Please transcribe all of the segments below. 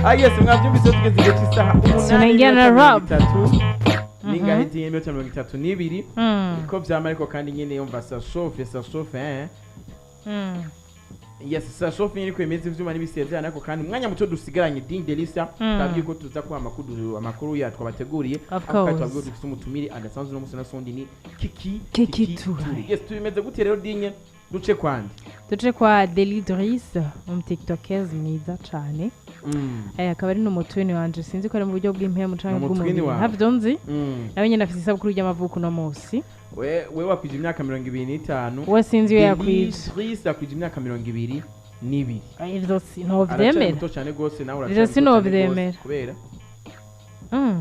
Ah yes, mwabyumvise, tugeze igihe cy'isaha 8 Tunaingia na n'iminota rap. 30 ningahe iminota 32. Ko vyama, ariko kandi nyene yumva ça chauffe, ça chauffe, hein. Yes, ça chauffe nyene ko imeze, ivyuma n'ibisezerano, ariko kandi umwanya muto dusigaranye, Ding Delisa, twabwiye ko tuza kuha amakuru ya twabateguriye. Of Ariko kandi course. twabwiye ko dufise umutumire adasanzwe no musi na sundi, ni Kiki. Kiki Touré. Yes, tubimeze gute rero, Dinye? Duce kwande? Duce kwa Delidris, umutiktokeuse mwiza cane. Akaba ari n'umutwini wanje, sinzi ko ari mu buryo bw'impemu canke Ni umutwini bw'umubiri, wawe? ntavyo nzi. Nawe nyene afise isabukuru ry'amavuko uno musi. We wakwije imyaka 25. We sinzi iyo yakwije. Delidris yakwije imyaka 22. Ivyo si Aracyari ntovyemera. muto cyane gose, nawe Ivyo uracyari muto cyane sinovyemera. gose, kubera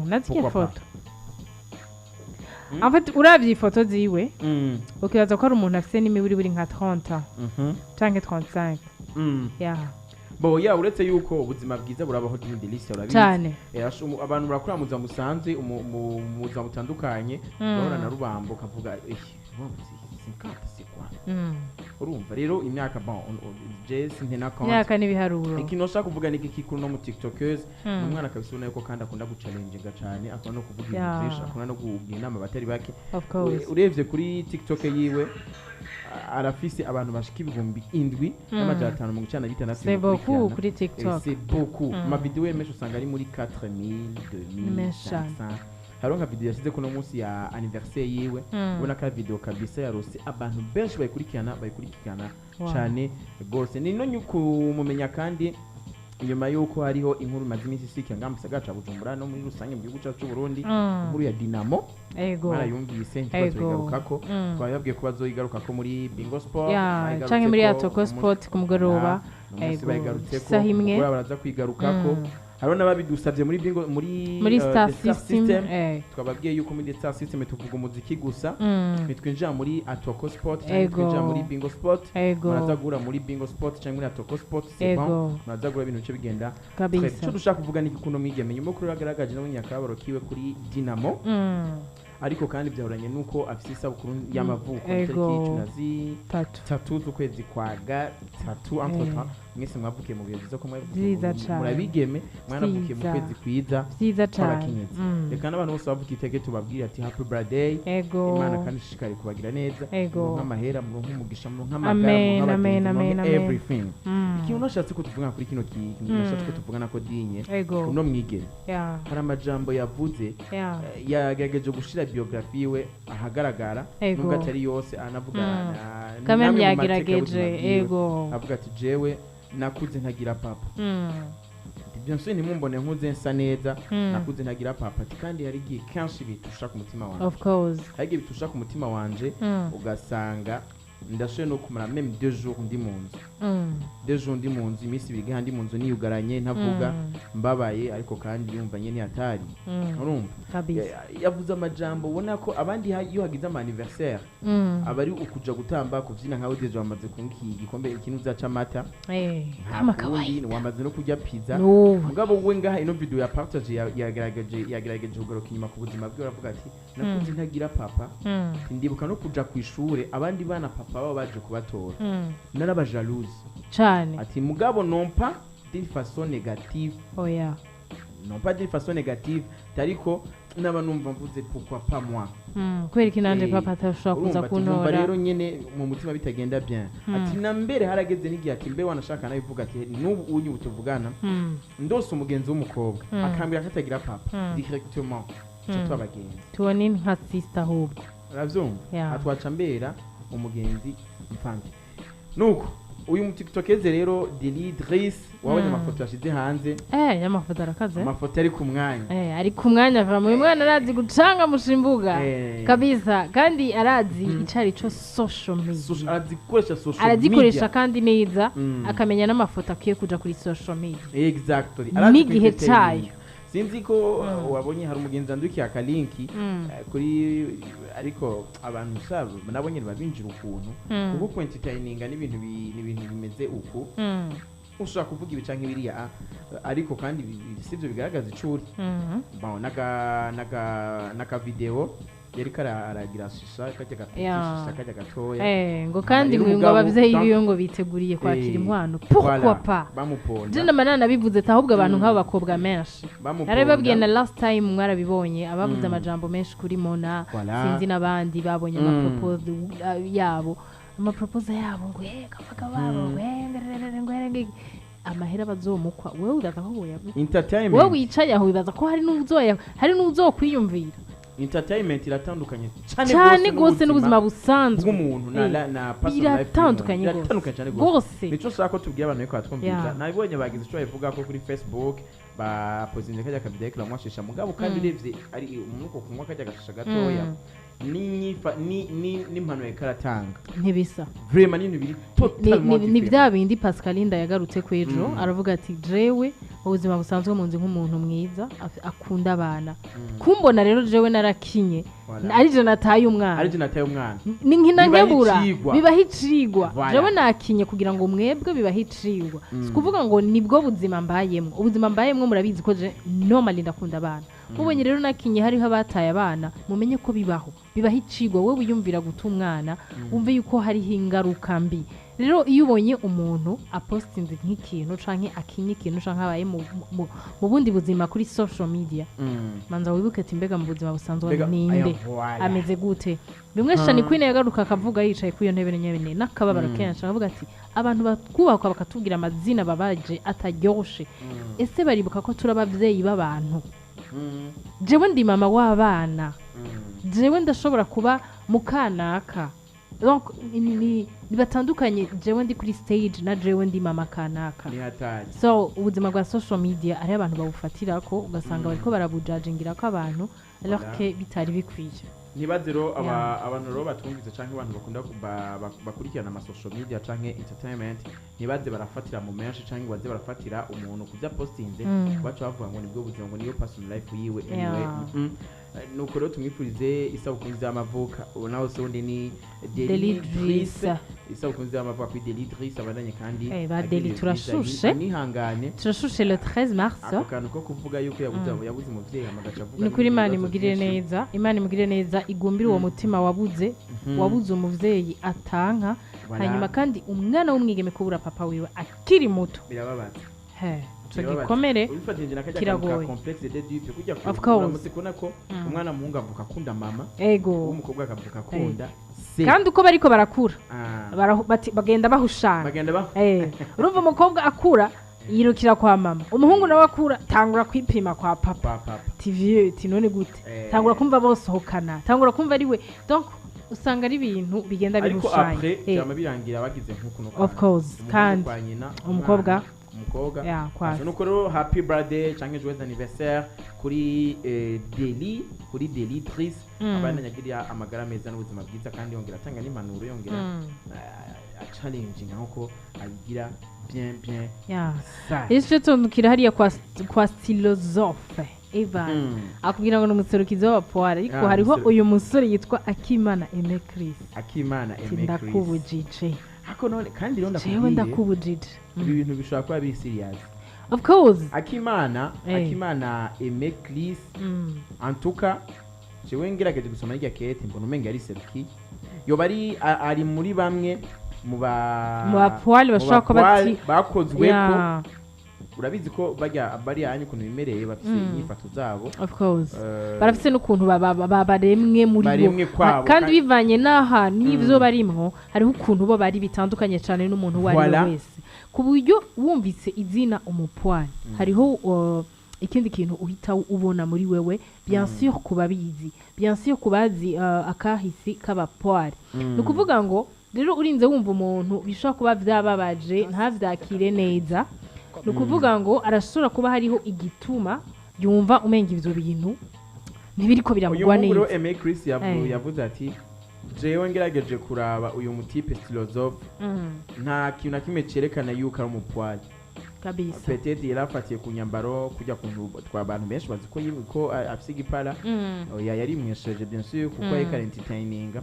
Naziye Pourquoi pas? foto. En fait, uravye ifoto ziwe, ukibaza ko ari umuntu afise n'imiburiburi nka 30 ans canke 35. Yeah. Bo ya, uretse yuko ubuzima bwiza burabaho, Dini Delisia, urabizi. Cane. Abantu barakora mu buzima busanzwe, mu buzima butandukanye, urabona na rubambo ukavuga eh, Rubambo, c'est 50, c'est quoi? Urumva rero imyaka, bon, je sintena compte. Imyaka n'ibiharuro. Ikintu nshaka kuvuga ni iki kuri no mu tiktokers: ni umwana kabisa, ubona yuko kandi akunda guchallenginga cyane, akunda no kuvuga ibintu byinshi, akunda no kugira inama abatari bake. Of course. Urebye kuri TikTok yiwe, arafise abantu bashika 7596. C'est beaucoup bamukurikirana. kuri TikTok. C'est beaucoup. Amavideo ye menshi usanga ari muri 4000, 2000, Menshi cane. 500. Hariho nka video yashyize kuno munsi ya anniversaire yiwe, ubona ko ari video kabisa yarose abantu benshi bayikurikirana cane gose. Ni no kumumenya kandi nyuma y'uko hariho inkuru imaze iminsi isika ngaha mu gisagara ca Bujumbura no muri rusange mu gihugu cyacu c'u Burundi, inkuru ya Dinamo. Mwarayumvise, ntitwazoyigarukako. Twababwiye ko bazoyigarukako muri Bingo Sport. Ya, Bayigarutseko canke muri Atoko Sport ku mugoroba. Umunsi bayigarutseko Isaha imwe. umugoroba baraza kwigarukako. Hariho n'ababidusabye muri Bingo, muri Muri Star The Star System. Twababwiye yuko muri The Star System tuvuga umuziki gusa, ntitwinjira muri Atoko Sport cyangwa twinjira muri Bingo Sport. Muraza guhura muri Bingo Sport cyangwa muri Atoko Sport, c'est bon, muraza guhura, ibintu bice bigenda. Icyo dushaka kuvuga ni kuno mwigeme nyuma yo yagaragaje nawe nyakabaro kiwe kuri Dinamo, ariko kandi byahuranye nuko afise isabukuru y'amavuko itariki cumi na 3. zitatu z'ukwezi kwa gatatu. Entre temps, mwese mwavukiye mu bihe byiza, ko mwavukiye Vyiza cane. murabigeme, mwanavukiye mu Vyiza. kwezi kwiza Vyiza cane. kw'abakenyezi. Reka n'abantu bose bavuga iteke tubabwire ati happy birthday. Imana kandi ishishikare kubagira neza, muronke amahera, muronke umugisha, muronke amagara, Amen, muronke amen, abagenzi, muronke amen, amen. everything. Ikintu nashatse ko tuvugana kuri kino kintu, nashatse ko tuvugana ko, Dinye, uno mwigeme hari amajambo yavuze. Yagerageje gushira biographie yiwe ahagaragara, nubwo atari yose, anavuga Quand même. namwe mu mateka Yagerageje. y'ubuzima bwiwe. Avuga ati jewe nakuze ntagira papa. Ati, bien sûr, ntimumbone nkuze nsa neza, nakuze ntagira papa. Ati kandi hari igihe kenshi bitusha ku mutima wanje, Of course. hari igihe bitusha ku mutima wanje, ugasanga ndashoboye no kumara même 2 jours ndi mu nzu, 2 jours ndi mu nzu, iminsi 2 igaha ndi mu nzu niyugaranye, ntavuga, mbabaye, ariko kandi yumva nyene hatari. Urumva? Kabisa. Yavuze amajambo ubona ko abandi iyo hagize ama anniversaire aba ari ukuja gutamba, kuvyina, nkawe déjà wamaze kunywa igikombe ikintu uzaca amata, nta Kama kundi, kawaida. wamaze no kurya pizza. Nubu. Mugabo we ngaha ino video ya partage yagaragaje kugaruka inyuma ku buzima bwe, aravuga ati nakuze ntagira papa. Ati, ndibuka no kuja ku ishure, abandi bana papa babo baje kubatora, narabajalouze. Cane. Ati mugabo non pas d'une façon négative, Oya. non pas d'une façon négative, ariko naba numva mvuze pourquoi pas moi? Kubera iki nanje papa atashobora kuza Urumva ati numva kuntora? rero nyene mu mutima bitagenda bien. Ati na mbere harageze n'igihe, ati mbe wanashaka nabivuga, ati n'ubu unyu tuvugana, ndose umugenzi w'umukobwa akambwira ko atagira papa, directement tuca tuba abagenzi. Tubone nka sister ahubwo. Uravyumva? Yeah. Atwaca mbera umugenzi mfambi. Nuko uyu mutiktokeze rero Delidris, wabonye amafoto yashize hanze? Y'amafoto arakaze. Amafoto ari ku mwanya. Ari ku mwanya va, uyu mwana arazi gucanga musha imbuga kabisa, kandi arazi ico ari co social media. Arazikoresha social Arazikoresha media. kandi neza, akamenya n'amafoto akwiye kuja kuri social media Exactly. Arazi n'igihe ku-entertaining. cayo. Sinzi ko wabonye hari umugenzi wandukiye akalinki kuri, ariko abantu sabo nabo nyene babinjira ukuntu, kuko ku entertaininga n'ibintu n'ibintu bimeze uku, ushobora kuvuga ibi canke biriya, ariko kandi sivyo bigaragaza icuri. Bon, naga naga naka video Yariko aragira shisha kajya gapeti, shisha kajya gatoya. Ngo kandi Rero ngo umugabo abavyeyi biwe ngo biteguriye kwakira inkwano, pourquoi voilà, pas? Bamuponda. Je nama nanabivuze ati ahubwo abantu nk'abo bakobwa menshi Bamuponda. Narabibabwiye na last time, mwarabibonye, abavuze amajambo menshi kuri Mona, Voilà. sinzi n'abandi babonye amapropose yabo, amapropose yabo ngo kavuga babo ngo ngererere, ngo amahera bazomukwa, wewe uraza ko woyabuze? Entertainment. Wowe wicaye aho wibaza ko hari n'uzoya, hari n'uzokwiyumvira? Entertainment iratandukanye cyane Cyane gose n'ubuzima busanzwe bw'umuntu na na personal life Biratandukanye y'umuntu. gose. Biratandukanye cyane gose. Gose. Nico nshaka ko tubwira abantu bariko baratwumviriza. Nabibonye bagize ico babivuga ko kuri Facebook bapozinze kajya kavideo kiramwashisha, mugabo kandi urebye ari umunuko kunywa kajya gashisha gatoya n'inyifa ni ni n'impanuro yariko aratanga, Ntibisa. vraiment ni ibintu biri totalement Ni different. bya bindi Pascalinda yagarutse ku ejo, aravuga ati jewe mu buzima busanzwe munzi nk'umuntu mwiza akunda abana. Kumbona rero jewe narakinye, Voilà. ari je nataye umwana, ari je nataye umwana, ni nkina Bibaho nkebura. icigwa. Bibaho icigwa. Voilà. Jewe nakinye kugira ngo mwebwe bibaho icigwa, si kuvuga ngo nibwo buzima mbayemwo. Ubuzima mbayemwo murabizi ko je normally ndakunda abana. Mubonye rero nakinye hariho abataye abana, mumenye ko bibaho, bibaho icigwa. Wowe wiyumvira guta umwana, wumve yuko hariho ingaruka mbi. Rero iyo ubonye umuntu apostinze nk'ikintu canke akinye ikintu canke abaye mu bundi buzima kuri social media, manza wibuke ati mbega mu buzima busanzwe Mbega, ninde, aya, voilà. ameze gute? Bimwe Shani Queen yagaruka akavuga yicaye kuri iyo ntebe nyene n'akababaro kenshi, akavuga ati abantu batwubakwa bakatubwira amazina babaje ataryoshe, ese baribuka ko turi abavyeyi b'abantu? Jewe ndi mama w'abana, jewe ndashobora kuba mukanaka. Donc ni batandukanye jewe ndi kuri stage na jewe ndi mama kanaka. Ni hatari. So ubuzima bwa social media hariho abantu babufatirako, ugasanga bariko barabujajingira ko abantu alors Voilà. que bitari bikwiye. Ntibaze rero abantu rero batwumvise canke abantu bakunda bakurikirana ama social media canke entertainment, ntibaze barafatira mu menshi canke baze barafatira umuntu ku byo apostinze, baca bavuga ngo nibwo buzima, ngo niyo personal life yiwe. Anyway, Nuko rero tumwifurize isabukuru nziza y'amavuka. Ubu nawe se undi ni Deli Deli Driss. Driss. Isabukuru nziza y'amavuka kuri Deli Driss, abandanye kandi ba agira Deli ibihe byiza, turashushe. anihangane. Turashushe le 13 mars. Ako kantu ko kuvuga yuko yabuze umuvyeyi, hama agaca avuga Ni ukuri, Imana n'ibibazo imugirire byinshi. neza, Imana imugirire neza, igumbire uwo mutima wabuze, wabuze umuvyeyi atanka. Voilà. Hanyuma kandi umwana w'umwigeme kubura papa wiwe akiri muto, Birababaza. he, ico Birababaza. gikomere Ubifatanyije na kajya kantu ka kiragoye. complexe d'Oedipe kujya Of course. uramutse kubona ko umwana muhungu avuka akunda mama, ego uw'umukobwa akavuka akunda se. Kandi uko bariko barakura, bagenda bahushana. Bagenda ba Urumva umukobwa akura yirukira kwa mama, umuhungu nawe akura tangura kwipima kwa papa. Kwa papa. Tivieux ti none gute? Tangura kumva bosohokana, tangura kumva ari we. Donc usanga ari ibintu bigenda Ariko bihushanye. après byama birangira bagize nk'uku no Of course, kandi kwa nyina umukobwa umukobwa. Ya, kwa Asa nuko rero happy birthday canke joyeux anniversaire kuri Deli, kuri Deli Driss. Abandanya agira amagara meza n'ubuzima bwiza, kandi yongera atanga n'impanuro, yongera challenging nkuko abigira bien bien. Ça Icyo tundukira hariya kwa Philosophe Evan, akubwira ngo ni umuserukizi w'abapuwari, ariko hariho uyu musore yitwa Akimana Aime Chris. Akimana Ati Aime Chris. ndakubujije. Hako none kandi rero Jewe ndakubwiye, ndakubujije. ibi bintu bishobora kuba biri serious. Of course. Akimana, Akimana Aime Chris, en tout cas jewe ngerageje gusoma irya kete, mbona umenga yari seruki, yoba ari ari muri bamwe mu ba Mu bapuwari mu bashobora kuba bapuwari bakozwe ko. Urabizi ko bajya bariya hanyu ukuntu bimereye, bafise inyifato zabo. Of course, barafise n'ukuntu baremwe muri bo. Baremwe kwabo, kandi bivanye n'aha n'ivyo barimwo, hariho ukuntu bo bari bitandukanye cyane n'umuntu uwo ari we wese, ku buryo wumvise izina umupwani hariho ikindi kintu uhita ubona muri wewe. Bien sûr ku babizi, bien sûr ku bazi akahisi k'abapwari. Ni ukuvuga ngo rero urinze wumva umuntu bishobora kuba vyababaje ntavyakire neza, ni ukuvuga ngo arashobora kuba hariho igituma yumva umenga ivyo bintu ntibiriko Uyu biramugwa muhungu rero neza. Aime Chris yavuze ati jewe ngerageje kuraba uyu mutipe philosophe, nta kintu na kimwe cerekana yuko ari umupwari. Kabisa. Peut-être yarafatiye ku nyambaro kujya kuntu twa abantu benshi bazi ko ko afise igipara. Oya, yarimwesheje bien sûr, kuko yariko entertaininga.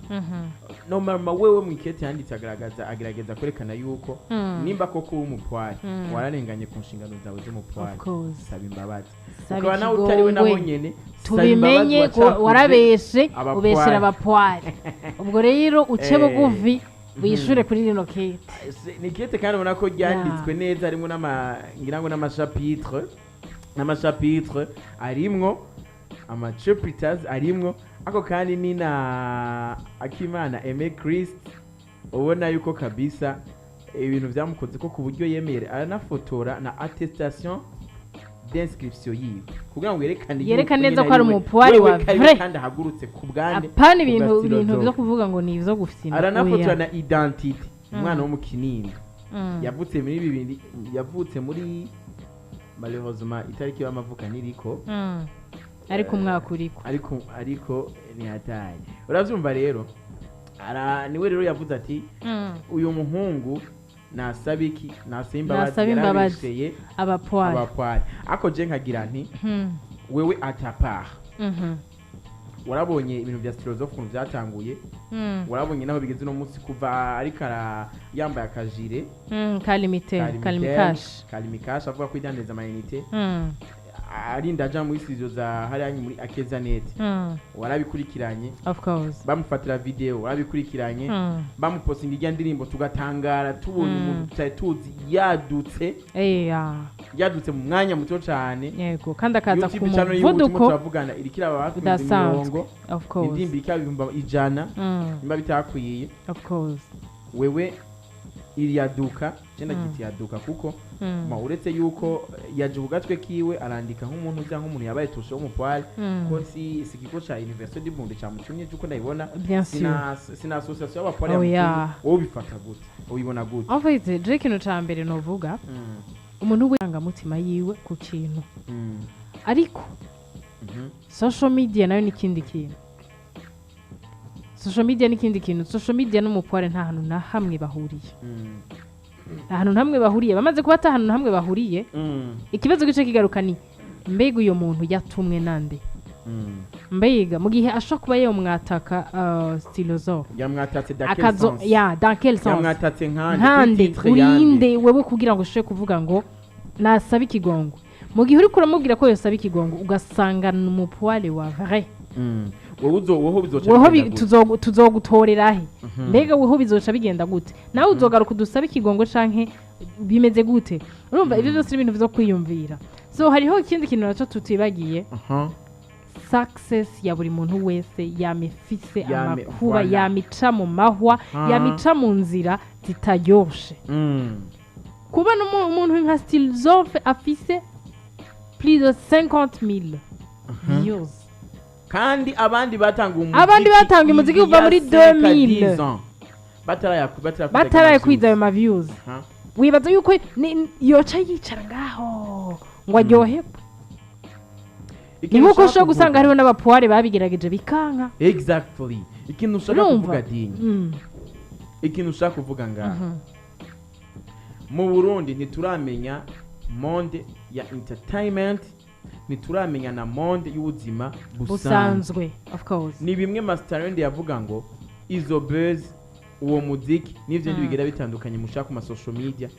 Normalement wewe mwikete yanditse agaragaza, agerageza kwerekana yuko nimba koko uri umupwari, wararenganye ku nshingano zawe z'umupwari, Of course. saba imbabazi. Saba Ukaba nawe utari we naho ikigongwe. nyene, saba imbabazi. Tubimenye ko Wacafuje warabeshe, abapwari. Ubeshera abapwari. Ubwo rero uce bugufi, wishure kuri rino kete. Ni kete kandi ubona ko ryanditswe neza, harimo n'ama, ngira ngo n'amachapitre arimwo, amachapiters arimwo ako. Kandi ni na Akimana Aime Christ, ubona yuko kabisa ibintu byamukoze ko ku buryo yemere aranafotora na attestation d'inscription yiwe kugira ngo yerekane yuko Yerekane neza nyine ko ari ari we. umupwari Wewe wa ko ari we vrai. kandi ahagurutse ku bwande Apana ku ibintu bwa ibintu Stylozof. byo kuvuga ngo ni ivyo gufyina. Aranafotora Oya. na identité. Umwana wo mu Kinindo, yavutse muri 2000, yavutse muri, malheureusement itariki y'amavuka ntiriko. Ariko umwaka uriko. Ariko ntiyataye, uravyumva rero. Ara niwe rero yavuze ati uyu muhungu nasaba iki? Nasaba imbabazi. Nasaba imbabazi. Yarabesheye abapwari. Abapwari. Ako je nkagira nti wewe à ta part, warabonye ibintu bya Stylozof ukuntu byatanguye, warabonye naho bigeze uno munsi, kuva ariko ara yambaye akajire Kalimite kalimikashi. Kalimikashi, avuga ko idandeza amayinite, arinda aja muri studio za hariya muri Akezanet. Warabikurikiranye. Of course. Bamufatira video, warabikurikiranye. Bamupostinga irya ndirimbo, tugatangara tubonye umuntu tutari tuzi yadutse, yadutse mu mwanya muto cyane. Yego, kandi akaza ku YouTube channel yiwe turimo muvuduko turavugana iriko iraba hafi ibihumbi udasanzwe. 40. Of course. Indirimbo ikaba 100,000, nimba bitakwiye. Of course. Wewe iriyaduka je ndagita yaduka kuko ma uretse yuko yaje ku gatwe kiwe, arandika nk'umuntu uza nk'umuntu yabaye touché w'umupwari, ko si ikigo ca Université du Burundi camutumye, uko ndabibona. Bien sûr. Sina association y'abapwari Oh, yamutumye. yeah. Wowe ubifata gute? Ubibona gute? En fait, je ikintu ca mbere novuga, umuntu w'irangamutima yiwe ku kintu, ariko social media nayo ni ikindi kintu. Social media ni ikindi kintu. Social media n'umupware nta hantu na hamwe bahuriye. Nta hantu na hamwe bahuriye. Bamaze kuba ata hantu na hamwe bahuriye, ikibazo gice kigaruka ni mbega uyo muntu yatumwe nande? Mbega mu gihe ashobora kuba yomwataka Stylozof, Yamwatatse dans quel akazo sens? Ya, dans quel sens? Yamwatatse nkande? Nkande? Kuri titre yande? Urinde wewe kugira ngo ushobore kuvuga ngo nasaba ikigongo, mu gihe uriko uramubwira ko yosaba ikigongo, ugasanga ni umupware wa vrai. Wowe uzo wowe bizoca Weho bigenda gute? tuzogutorera he? Mbega weho bizoca bigenda gute? Nawe uzogaruka udusabe ikigongo canke bimeze gute? Urumva, ibyo byose ni ibintu vyo kwiyumvira. So hariho ikindi kintu naco tutibagiye: success ya buri muntu wese yama ifise amakuba, Voilà. yamica mu mahwa, yamica mu nzira zitaryoshe. Kuba umuntu nka Stylozof afise plus de 50 000 views, Kandi abandi batanga umuziki, Abandi batanga umuziki kuva muri il y a 5 à 2000. 10 ans, batarayaku batarayakwiza ayo ma views, wibaza yuko yoca yicara ngaho ngo aryoherwe? Ni Ikintu nk'uko ushaka ushobora gusanga kuvuga. hariho n'abapuware babigerageje bikanka. Exactly, ikintu ushaka Urumva? kuvuga, Dinyi, ikintu ushaka kuvuga ngaha, mu Burundi ntituramenya monde ya entertainment, ntituramenya na monde y'ubuzima busanzwe. Busanzwe, of course. Ni bimwe Masterland yavuga ngo izo buzz, uwo muziki n'ivyo bigera bitandukanye mushaka ku ma social media,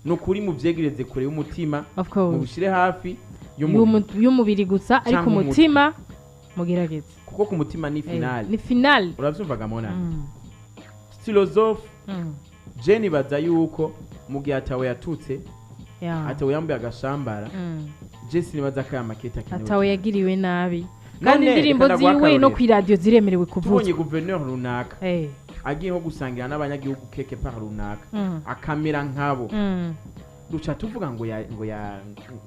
ni ukuri muvyegereze kure y'umutima, Of course. mubishire hafi y'umubiri. Y'umubiri gusa, ariko Canke umutwe. umutima mugerageze. Kuko ku mutima ni finale. Ni finale. Uravyumvaga mona Stylozof, je nibaza yuko mu gihe atawe yatutse, atawe yambaye agashambara, je sinibaza ko aya makete akenewe Atawe cyane. yagiriwe nabi. None, Kandi indirimbo reka ndaguha ziwe no akarorero. kw'iradiyo ziremerewe Tubonye kuvuzwa. guverineri runaka agiye nko gusangira n'abanyagihugu quelque part runaka, akamera nkabo, duca tuvuga ngo ya ngo ya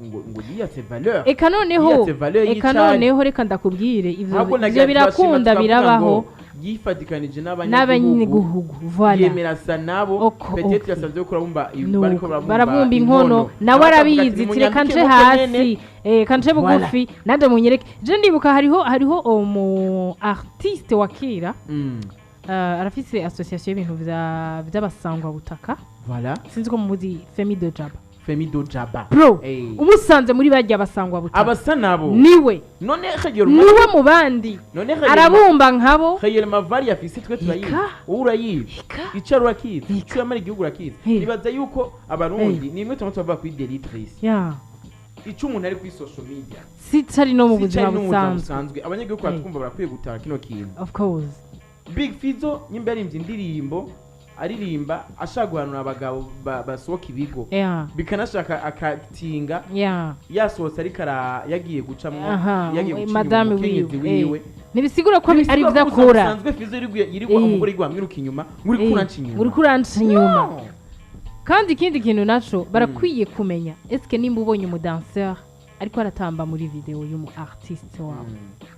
ngo ngo yiyatse valeur, Eka noneho, yiyatse valeur eka y'icari. noneho reka ndakubwire, ivyo Ahubwo ivyo nagira turashima, birakunda, tukavuga birabaho. ngo yifatikanije n'abanyagihugu, N'abanyagihugu, voilà. yemera asa nabo. Oko, Peut-être ok. yasanze ko barabumba, Nuko, bariko barabumba barabumba inkono, nawe Nawe akavuga ati, arabizi ati reka "Nimunyambike nje nkuko hasi, nyene." kanje Voilà. bugufi nanje munyereke. Je ndibuka hariho umu artiste wa kera, arafise association y'ibintu vy'abasangwa butaka. Voilà. Sinzi ko muzi Femi de Jaba. Femido Jaba. Bro, umusanze muri bajya basangwa butaka, abasa nabo. Niwe. None Niwe mu bandi. None Arabumba nkabo. Khayel Mavari afise twe turayizi. Ika. Wowe urayizi. Ika. Icara urakizi. Ika. Ico yamara igihugu urakizi. Nibaza yuko abarundi nimwe tumwe tuva kuri Delitrice, ico umuntu ari kuri social media sitari no mu si buzima cari no mu buzima busanzwe. Busanzwe. Abanyagihugu batwumva barakwiye gutaha kino kintu. Of course. Big Fizzo nyimba yaririmbye indirimbo, aririmba ashaka guhanura abagabo basohoka ibigo, bikanashaka akatinga, yasohotse ariko yagiye gucamwo, yagiye guca inyuma madame umukenyezi wiwe, wiwe. Ntibisigura ko ari Ntibisigura ibyo ko ubuzima akora. busanzwe Fizzo yirirwa umugore yirirwa amwiruka inyuma ngo uriko uranca inyuma. Uriko uranca inyuma. No. Kandi ikindi kintu naco barakwiye kumenya, eske nimba ubonye umudanseur ariko aratamba muri video y'umu artiste wawe,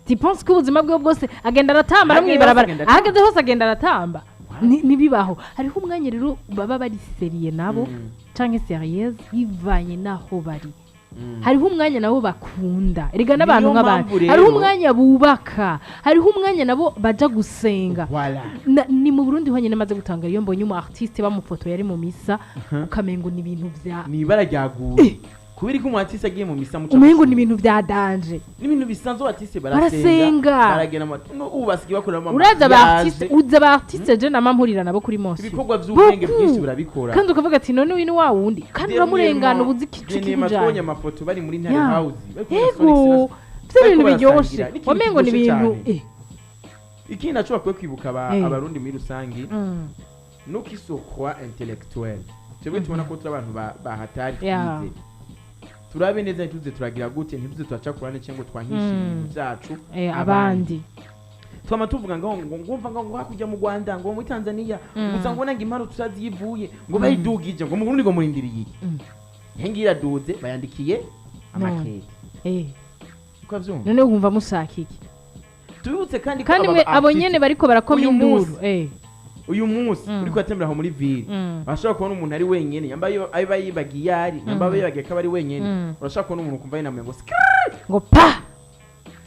tu penses ko ubuzima bwiwe bwose agenda aratamba no Ahageze hose mw'ibarabara? Agenda atamba. Ahageze hose agenda aratamba. Ntibibaho. Hariho umwanya rero baba bari sérieux nabo, canke sérieuse, bivanye n'aho bari. Hariho umwanya nabo bakunda erega n'abantu Niyo nk'abantu. mpamvu rero- Hariho umwanya bubaka, hariho umwanya nabo baja gusenga. Voilà. Ni mu Burundi honyine maze gutanga iyo mbonye umu artiste bamufotoye ari mu misa, ukamengo ni ibintu vya Ni ibara ryaguye kubera ko umu artiste agiye mu misa muca umengo ni mushima. ibintu vya danger. N'ibintu bisanzwe, artiste barasenga. Barasenga. Baragenda no ubu basigaye bakoreramo Uraza aba amariage. artiste, uza aba artiste je nama mpurira nabo kuri Monsi. Ibikorwa by'ubwenge Beaucoup. byinshi barabikora. Kandi ukavuga ati none uyu ni wa wundi, kandi uramurengana ubuzi ikicu Dernièrement twabonye kikujanye. amafoto bari muri Ntare House bari kumwe na Yego. Sonic Vyo bariko bintu biryoshe. barasangira. Ni ikintu Wamengo ni kiryoshe ibintu cyane. Ikindi naco bakwiye kwibuka abarundi muri rusangi, nuko isokwa intellectuel twebwe tubona ko turi abantu bahatari, twize, turabe neza, ntituze turagira gute, ntituze turaca kurane cyangwa ngo twankishe ibintu byacu Abandi. Twama tuvuga ngo ngumva ngo hakurya mu Rwanda, ngo muri Tanzania, gusa ngo nanga impano tutazi yivuye, ngo bayidugije, ngo mu Burundi ngo murindiriye iki? Ngiyi iraduze, bayandikiye amakete. Uko avyumva. None wumva mushaka iki? Tubibutse kandi ko Kandi aba mwe abo artiste nyene bariko barakoma uyu induru. munsi, uyu munsi uriko uratembera aho muri ville, urashobora kubona umuntu ari wenyene, yambaye aba yibagiye ari yambaye yibagiye ko aba ari wenyene. Urashobora kubona umuntu ukumva yinamuye ngo skrrr. Ngo pa,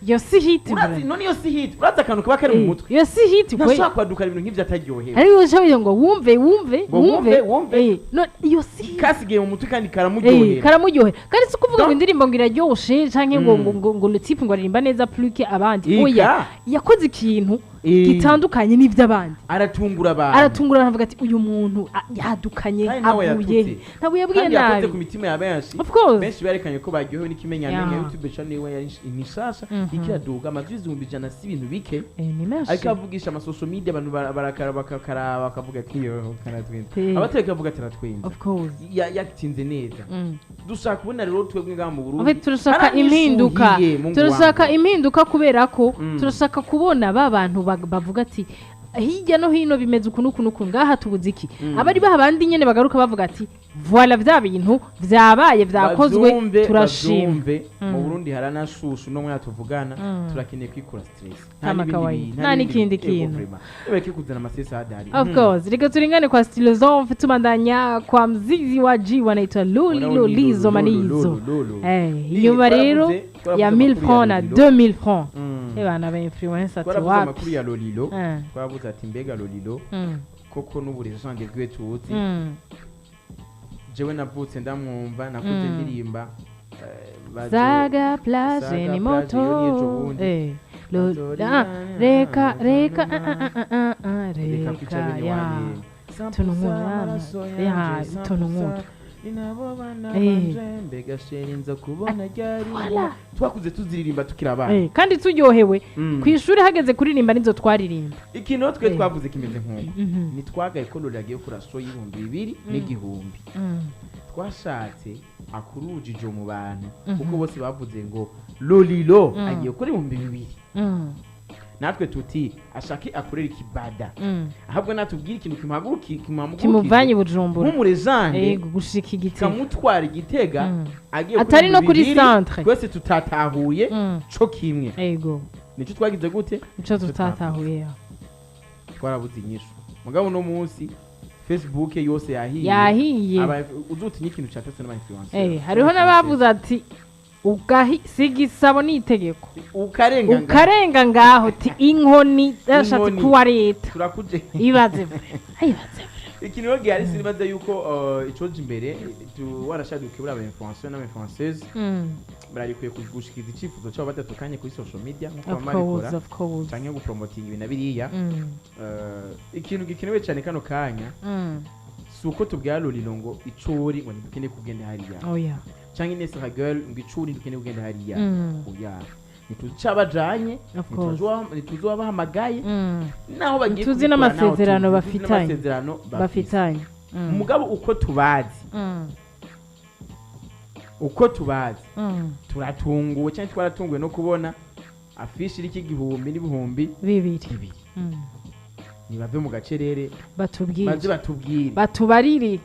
iyo si hit. Urazi Vraiment. none iyo si hit? Urazi akantu kaba kari mu mutwe? Iyo si hit kwe. Ntashobora kwadukana ibintu nk'ivyo ataryohewe. Ariko ushoboye ngo wumve, wumve. Ngo wumve, wumve. No iyo si hit. Kasigaye mu mutwe kandi karamuryohera. Karamuryohera. Kandi si ukuvuga ngo indirimbo ngo iraryoshe canke ngo ngo le type ngo aririmba neza plus que abandi. Ika. Oya, yakoze ikintu gitandukanye n'ivy'abandi. Aratungura abantu. Aratungura, aravuga ati uyu muntu yadukanye Kandi nawe avuye yatutse. Ntabwo yabwiye Kandi yakoze nabi. ku mitima ya benshi. Of course. Benshi berekanye ko baryohewe n'ikimenyamenya. YouTube channel iwe yari nishasha, ikiraduga amajwi 100,000, si ibintu bike. Ni menshi. Ariko avugisha ama social media, abantu barakara bakakaraba bakavuga ati yo karatwenza. Abateka bavuga ati aratwenza. Of course. Yatinze neza. Dushaka kubona rero twebwe ngaha mu En Burundi fait, turashaka haranishuhiye, impinduka. Mungu Turashaka wangu. impinduka kubera ko turashaka kubona ba bantu bavuga ati hirya no hino bimeze uku n'uku n'uku, ngaha tubuze iki. Abari baha abandi nyene bagaruka bavuga ati voilà, vya bintu vyabaye, vyakozwe, Bavyumve, turashima. bavyumve. Mu Burundi haranashushu no mwanya tuvugana, turakeneye kwikura stress. Kama n'ibindi kawaida. nta Nta n'ibindi n'ikindi bitego kintu. vraiment. Bareke kuzana amasesa adahari. Of course, reka turingane kwa Stylozof, tubandanya kwa mzizi wa G wanaitwa Lolilo Lizo Manizo. Inyuma rero ya 1000 francs na 2000 francs. Bana ba influencer ati Twaravuze wapi? amakuru ya Lolilo. Twaravuze ati mbega Lolilo koko n'uburejande bwiwe tuzi. Jewe navutse ndamwumva, nakuze ndirimba Saga plage Saga ni plage, moto. iyo ni ejo bundi. Reka reka ah, ah, ah, ah, ah, reka kwica reka bene ya wanyu. Tuntu nk'utu, ya, tuntu nk'utu. Ni nabo bana banje, mbega chéri nza kubona ryari? Voilà. Twakuze tuziririmba tukiri abana. Kandi turyohewe. Ku ishuri hageze kuririmba nizo twaririmba. Ikintu rero twe twavuze kimeze nk'uko, ntitwagaye ko Lori agiye kuri show y'2000 n'igihumbi. Twashatse akurujijo mu bantu, kuko bose bavuze ngo Lolilo agiye kuri 2000. Natwe tuti ashake akorera ikibada, ahubwo natubwire ikintu kimuhaguruki Kimuvanye Bujumbura nk'umurejande, yego, gushika Igitega, kamutwara Igitega, agiye Atari no kuri 2000, centre. twese tutatahuye co kimwe. Nico twagize gute? Nico tutatahuye. Twarabuze inyishu. Mugabo uno munsi Facebook yose yahiye. Yahiye. Uzotinya ikintu catase n'aba influencer. Hariho n'abavuze ati ugahi si igisabo ni itegeko. Ukarenga ngaho. Ukarenga ngaho ti inkoni yashatse Inkoni. kuwa leta. Turakuje. Ibaze vre, ibaze vre. Ikintu rero gihari, sinibaza yuko icoje imbere warashaka dukebura aba influenceur n'aba influenceuse, bararikwiye gushikiza icifuzo cyabo badatukanye kuri social media nkuko Of bama babikora, course, of course. canke gupromotinga ibi na biriya. Ikintu gikenewe cyane kano kanya si uko tubwira Lolilo ngo icuri ngo ntidukeneye kugenda hariya, Oya. canke Ines Girl ngo icuri ntidukeneye kugenda hariya. Oya, ntituzi icabajanye, Of course. ntituzi uwabahamagaye, naho bagiye Ntituzi kubikora, naho n'amasezerano tuzi, ntituzi bafitanye. n'amasezerano bafise. Bafitanye. Mugabo uko tubazi, uko tubazi, turatunguwe cyangwa twaratunguwe no kubona affiche iriko igihumbi n'ibihumbi bibiri. 2. Nibave mu gacerere, Batubwire. baze batubwire. Batubarire.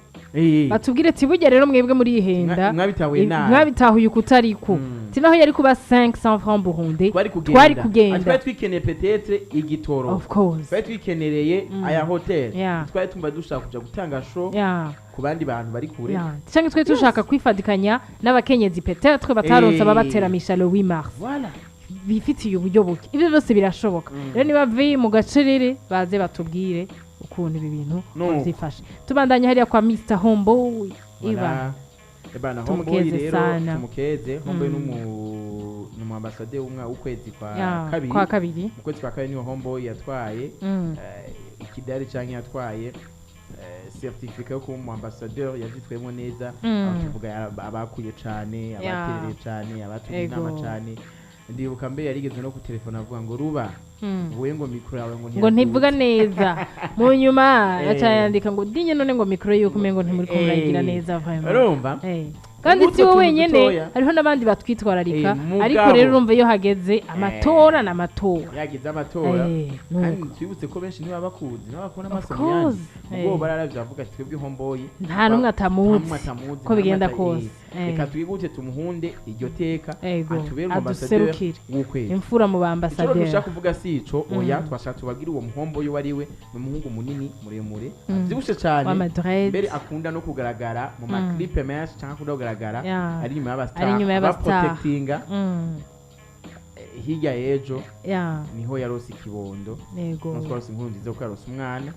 Batubwire ati burya rero mwebwe murihenda. Mwabitahuye nabi. Mwabitahuye ukutariko. Ti naho yari kuba 500 francs burundais, Twari kugenda. twari kugenda. Ati twari twikeneye peut-être igitoro, Of course. twari twikenereye aya hotel, twari tumva dushaka kuja gutanga show ku bandi bantu bari kure. Cyangwa twari dushaka kwifadikanya n'abakenyezi peut-être bataronse ababateramisha le 8 mars, Voilà. bifitiye uburyo buke. Ibyo byose birashoboka. Rero niba bave mu gacerere, baze batubwire ukuntu ibi bintu No. bavyifashe. Tubandanye hariya kwa Mr Hombo iba. Voilà. Ebana Homeboy Tumukeze rero, sana. tumukeze. Homeboy n'umu ambassadeur w'ukwezi kwa kabiri. Kwa kabiri. Mu kwezi kwa kabiri niho Homeboy yatwaye ikidari canke yatwaye certificat yo kuba umu ambassadeur, yavyitwayemo neza. Aho tuvuga abakuye cane, abaterereye cane, abatuye inama cane. Ndibuka mbere yarigeze no kutelefona avuga ngo ruba nguye ngo micro yawe ngo Ngo ntivuga neza, mu nyuma aca yandika ngo dinye none ngo micro yuko umengo ntimuri kumuragira neza vraiment. Urumva? Kandi Utwo si wowe tuntu wenyene, dutoya. hariho n'abandi batwitwararika. Mugabo. Ariko rero urumva iyo hageze amatora n'amatora. Yagize amatora, kandi Nuko. twibutse ko benshi ntibaba bakuzi, ntibaba Of amaso mu yandi. course. Ubwo bararavye bavuga ati twebwe Homeboy Nta n'umwe atamuzi. Nta n'umwe atamuzi, Ko nta bigenda n'umwe kose. Reka twihute tumuhunde iryo teka, Ego. atubere umuambasaderi Aduserukire. w'ukwezi. Imfura mu Icyo rero ba ambassadeur. dushaka kuvuga si ico, oya. Twashaka tubabwire uwo muhomboyi uwo ari we. Ni umuhungu munini muremure, avyibushe cane, Wa Madrid. mbere akunda no kugaragara mu ma clip menshi, canke akunda kugaragara ari inyuma y'aba star, Ari inyuma y'aba star. abaprotectinga. Hirya y'ejo niho yarose ikibondo. Umunsi twarose inkuru nziza kuko yarose umwana,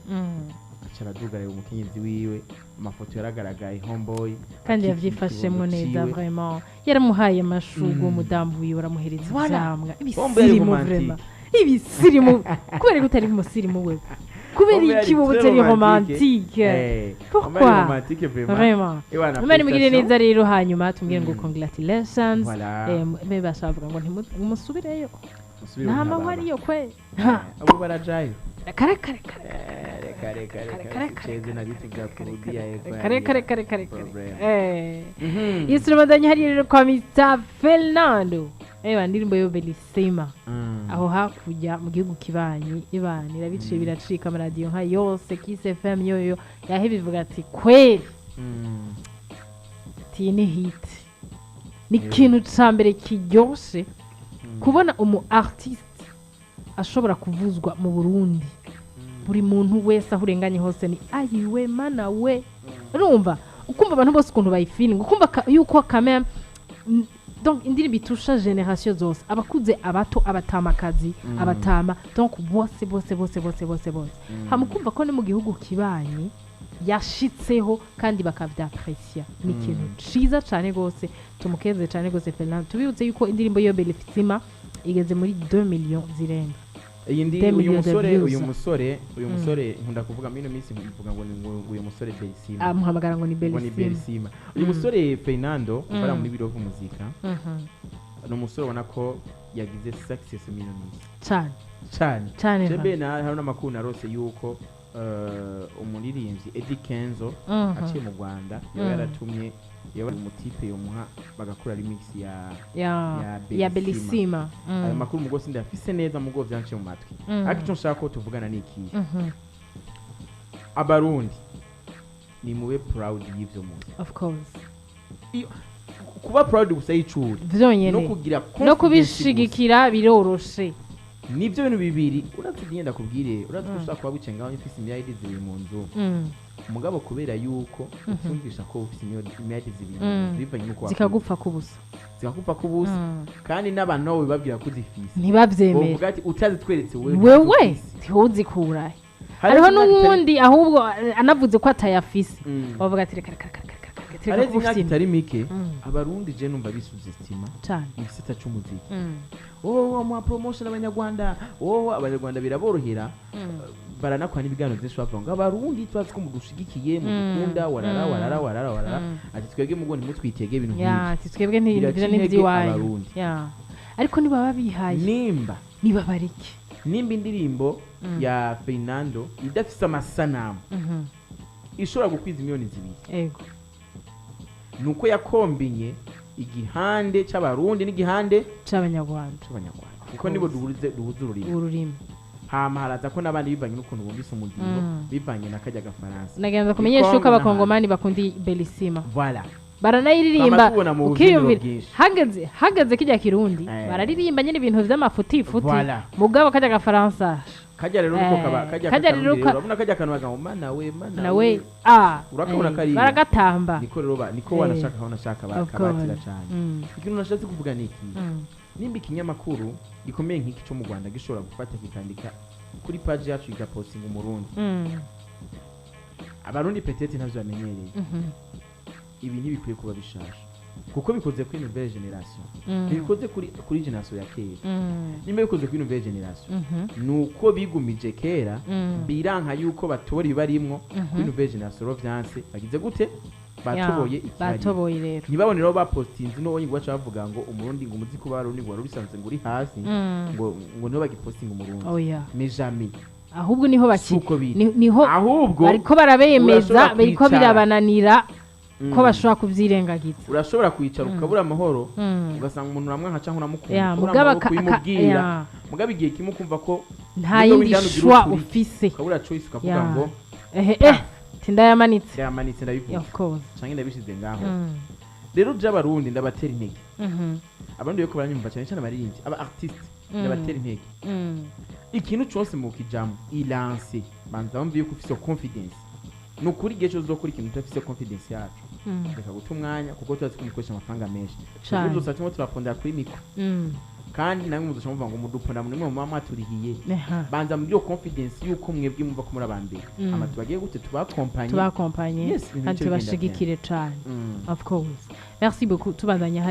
aca araduga areba umukenyezi wiwe. Amafoto yaragaragaye Homeboy Kandi akikiye yavyifashemwo ikibondo neza. ciwe. Vraiment yaramuhaye amashurwe umudamu wiwe, aramuhereza Voilà. ivyamwa. Homeboy yari Ibisirimu. romantique. Vraiment ibisirimu. Kubera ko utari umusirimu wewe, kubera Homeboy iki yari wowe très utari romantique. romantique? Homeboy Pourquoi? yari romantique vraiment. Vraiment. Ewana, Imana imugirire félicitations. neza rero, hanyuma tumubwire ngo congratulations. Voilà. Mbe bashavuga ngo ntimusubireyo. Musubire Nta mu mahwa ntababa. ariyo kwe. Abo barajayo. Kare kare kare. Reka reka reka. Kare, kare, Cheze na vitu vya kurudia yego. Kare kare kare kare kare. Problem. Yesu Ramadhani hariya rero kwa Mr Fernando. Ewa, indirimbo yo Belisima aho hakurya mu gihugu kibanyi ibana irabiciye biracika, amaradiyo nka yose, Kiss FM yoyo yahe bivuga ati kweri ati ni hit, ni ikintu ca mbere kiryoshe kubona umu artiste ashobora kuvuzwa mu Burundi. Buri muntu wese aho urenganye hose ni ayiwe mana we. Urumva ukumva abantu bose ukuntu bayifilinga, ukumva yuko quand même donc indirimbo itusha génération zose, abakuze, abato, abatamakazi, abatama, donc bose bose bose bose bose bose. Hama ukumva ko no mu gihugu kibanyi yashitseho kandi bakavyaprecia, ni ikintu ciza cane gose. Tumukeze cane gose Fernando. Tubibutse yuko indirimbo yo Belifisima igeze muri 2 millions zirenga. Iyi ndi Deux uyu millions de musore views. uyu musore nkunda kuvuga muri ino minsi, mvuga ngo ni ngo uyu musore Belisima. Amuhamagara ngo ni Ngo ni Belissima. Belisima. Uyu musore Fernando ukora muri biro muzika ni umusore ubona ko yagize success muri ino minsi. Cane. Cyane. Cane. Jebe na hari n'amakuru narose yuko umuririmbyi Eddy Kenzo aciye mu Rwanda yaba yaratumye, yaba umutipe yomuha bagakora remix ya ya ya ya Bellissima. Bellissima. Ayo makuru mugo sindafise neza, mugo vyanciye mu matwi. Ariko icyo nshaka ko tuvugana ni ikihe? Abarundi ni mube proud y'ivyo muzi. Of course. Kuba proud gusa y'icuri Vyonyene. no kugira No confidence kubishigikira biroroshe. gusa. Nivyo bintu bibiri. Uratse ugenda kubwire, uratse ko ushobora kuba wicaye ngaho ufise imyaka 2 mu nzu, mugabo kubera yuko utumvisha ko ufise imyaka 2 mu nzu, bivanye n'uko wakuze. Zikagupfa kubusa. Zikagupfa kubusa. Kandi n'abantu nabo bibabwira ko uzifise, Ntibavyemere. bovuga ati utazitweretse wewe Wewe ntazufise. ntuzikurahe. Hariho imyaka itari- n'uwundi ahubwo anavuze ko atayafise, bavuga ati reka reka reka reka reka reka reka Hareze imyaka kufyina. itari mike, abarundi je numva bisous-estima Cane. mu gisata c'umuziki. Oh, mu promotion abanyarwanda, oh, abanyarwanda biraborohera, baranakora n'ibiganiro byinshi, bavuga ngo abarundi turazi ko mudushigikiye, mudukunda, warara warara warara warara, ati twebwe mugo ntimutwitege ibintu Ya, nk'ibyo. ati twebwe Biraca ntibyo intege n'iby'iwanyu. abarundi. Ya, ariko nibaba bihaye, Nimba nibabareke. Nimba indirimbo ya Fernando idafise amasanamu ishobora gukwiza miliyoni 2, nuko yakombinye igihande c'abarundi n'igihande c'abanyarwanda. C'abanyarwanda, kuko nibo duhuze ururimi. Ururimi. Hama haraza ko n'abandi bivanye n'ukuntu bumvise umudiho, bivanye na kajya gafaransa. Nagenza kumenyesha Kongo yuko abakongomani bakunda Belisima. Voilà. Baranayiririmba. Twama tubona mu bubyiniro Ukiyumvira bwinshi. Hageze kijya kirundi, bararirimba nyine ibintu vy'amafutifuti, Voilà. mugabo kajya gafaransa. Kajya rero niko kaba kajya Kajya rero kakarundi urabona kajya kantu baga ngo mana we, mana nawe we. A Urakabona kariya. Baragatamba. Niko rero niko wanashaka wanashaka Of bakabatira course. cyane. Ikintu nashatse kuvuga ni iki: nimba ikinyamakuru gikomeye nk'iki cyo mu Rwanda gishobora gufata kikandika kuri page yacu, igapostinga umurundi, abarundi peut-être ntavyo bamenyereye, ibi ntibikwiye kuba bishasha, kuko bikoze kuri nouvelle génération, ntibikoze kuri génération ya kera. Nimba bikoze kuri nouvelle génération, nuko bigumije kera, biranka yuko batobora ibibarimwo. Kuri nouvelle génération rero vyanse, bagize gute? Batoboye Ya, ikibarimo. Batoboye rero. Ntibabone rero bapostinze no ngo baca bavuga ngo umurundi, ngo umuziki w'abarundi ngo wari ubisanzwe ngo uri hasi, ngo niho bagipostinga umurundi. Oya. Mais jamais. Ahubwo niho baki Suko biri. Niho Ahubwo bariko barabemeza, urashobora bariko kwicara. birabananira ko bashobora kuvyirengagiza. Urashobora kwicara ukabura amahoro, ugasanga umuntu uramwanka cyangwa uramukunda, Ya, ukabura mugabo amahoro kubimubwira, mugabo igihe kimwe ukumva ko nta nubwo yindi w'indani ugira shwa ukuri, ufise. Ukabura choice, ukavuga Ya. ngo ehe tindayamanitse. Ndayamanitse, ndabivuga Of course. canke ndabishize ngaho. Rero by'abarundi ndabatera intege, abarundi bariko baranyumva, cyane cyane abaririmbyi, aba artiste, ndabatera intege. Ikintu cyose mukijamo ilance, banza wumve yuko ufise confidence. Ni ukuri, igihe cyose uzokora ikintu udafise confidence yacu, reka guta umwanya, kuko tuzi ko mukoresha amafaranga menshi. Cane. Twebwe dusa turimo turapondera kuri micro, kandi namwe muzoca muvuga ngo muduponda muri mwe muba mwaturihiye. Banza muri iyo confidence yuko mwebwe mwumva ko muri abambere, ama tubagiye gute tubakompanye. Tubakompanye. Yes, ibintu kandi bice bigenda. tubashigikire cane. Of course, merci beaucoup. Tubandanya hari